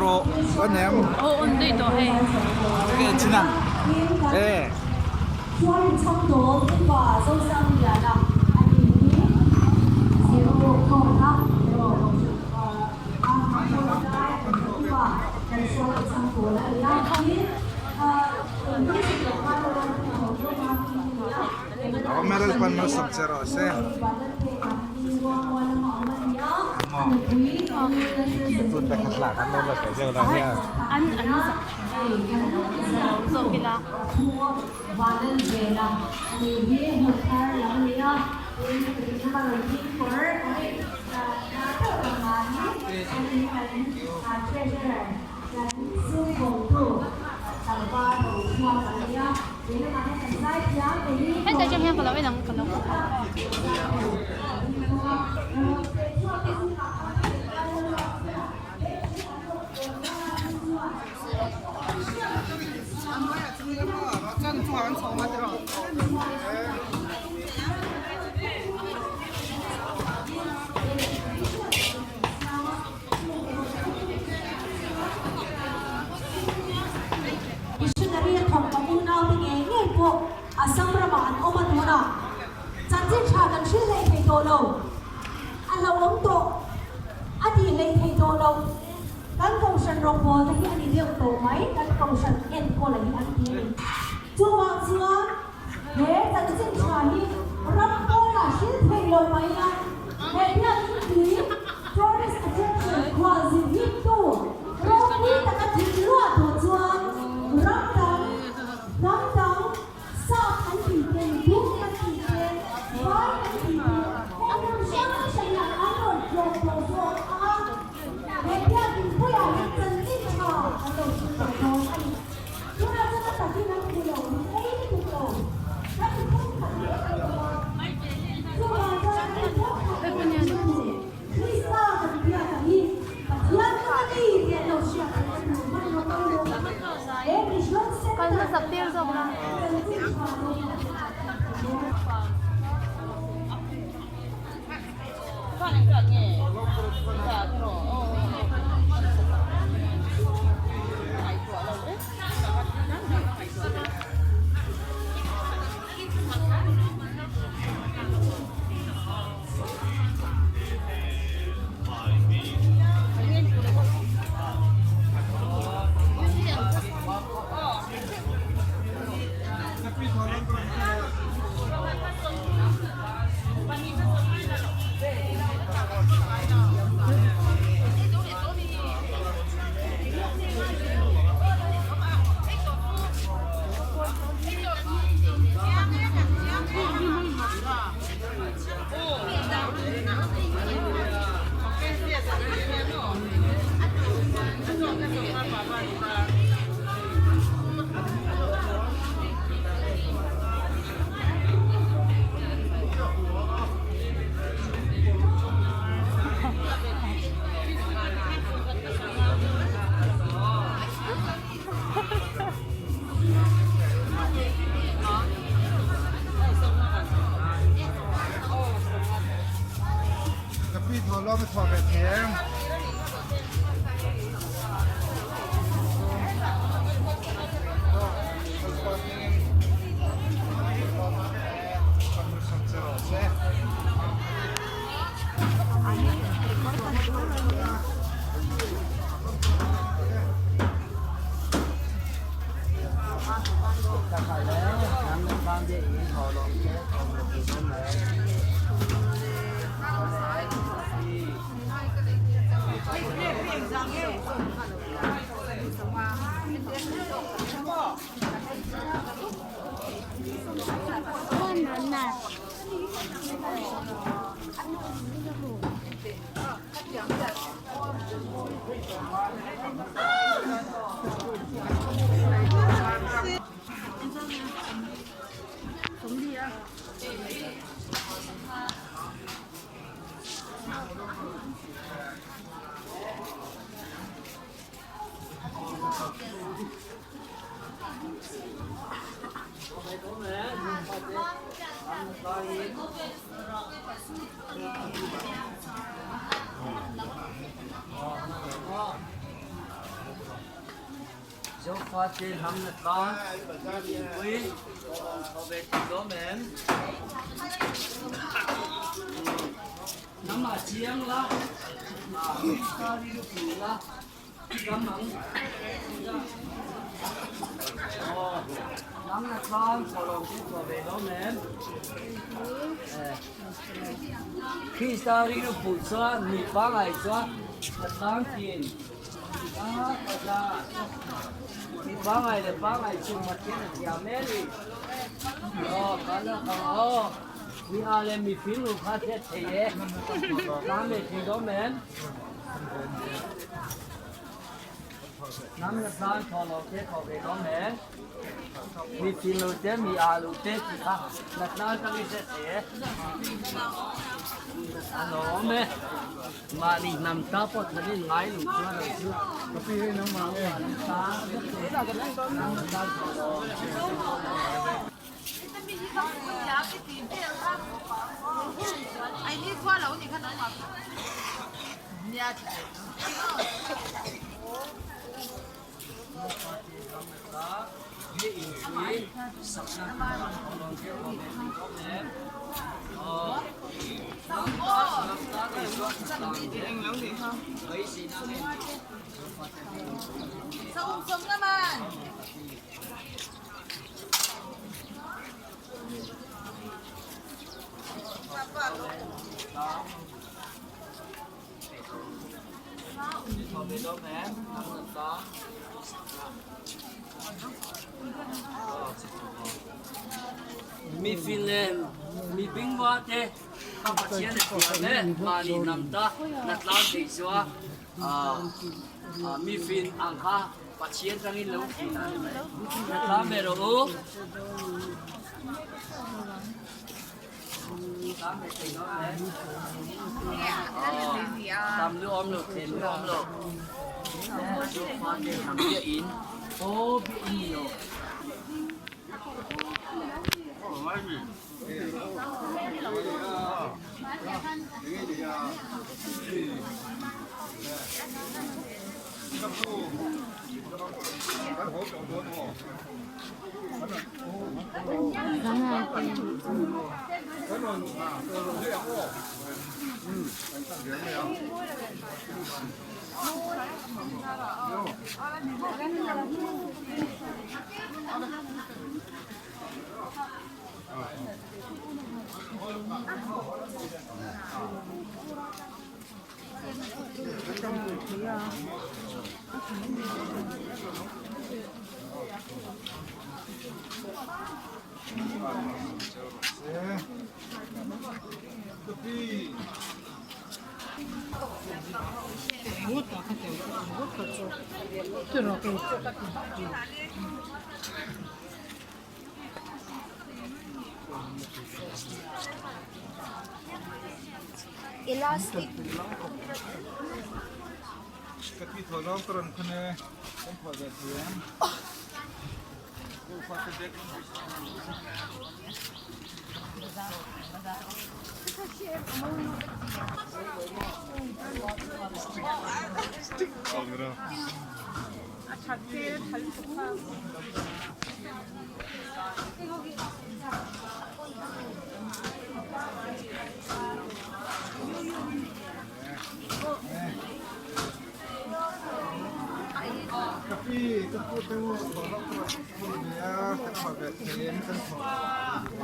Rawh a nem. Aw on daih tawh hei. Nge chin ang e. Aw medal pan malsawm che rawh se. An an zak zawk ila. Heta tang hian ka lo en ang ka lo Missionary a thawk ka unaute ngei ngei pawh Assam ramah an awm a tunah chanchin tha kan hrilh hlei thei tawh lo, a hlauhawm tawh a tih hlei thei tawh lo. Kan kohhran rawngbawl te hi a ni deuh tawh mai, kan kohhran enkawl a hi an ti a ni. Chuvang chuan he chanchin tha hi ram pawnah hrilh thei lo mai ila, he biakinn tui, tourist attraction, khualzin hiptu ropui taka thil luah tawh chuan ram dang, hnam dang, Sap an tih te, Dum an tih te, Vai an tih te, heng ram hrang hrangah an rawn tlawm tawh zawk ang a, he biakinn puiah hian chanchin tha an lo hrilh tawh dawn a ni. Tunah chuan a takin an hmu lo, min ei lutuk lo, kan inphum khat mek lo a, chuvang chuan kan inphum khat mek lo chu Krista kan biak ang hi Pathian ka ni tih an lo hriat theih a duh hmanraw pawimawh he Mission Kal Center hmasak tir zawk la. Chanchin tha dawn a Ka pi thaw lawm a chhuah ve thei em? Zofate hnam na tlang inpui thaw ve thei dawn em? Hnam ah chiang la, Krista rilru pu la, ram ang aw hnam na tlang chawlawm te thaw ve dawn em? Krista rilru pu chuan mi pangngai chuan a tlang thin. Mi pangai le pangai chu Pathian a thiam e ni. Aw kan a kang aw. Mi a le mi fing lu kha hriat thei e. Nam le thei dawn men. Nam le tlan thaw lo te thaw ve dawn men. Mi fing lo te mi a lo te ti kha na tlan tang i hriat thei e. An awm e. Mahni hnam ta pawh thanin ngai lo chuan ang chu. Ka pi hei nangmah nge? Mi fing le mi bingva te kha Pathian a thiam e mahni hnam ta na tlang thei chu a mi fing ang kha Pathian tangin lo thin a ni mai na tlang ve rawh u. Tam lu awm lo then lu awm lo fa te tham bia in o bia in ni lo. Elastic. Ka pi thaw lawng ka rawn khun e, kan thaw ve thei em? Ka pi ka pu te u thaw lawng ka rawn khun ve a, kan thaw ve thei em kan thaw.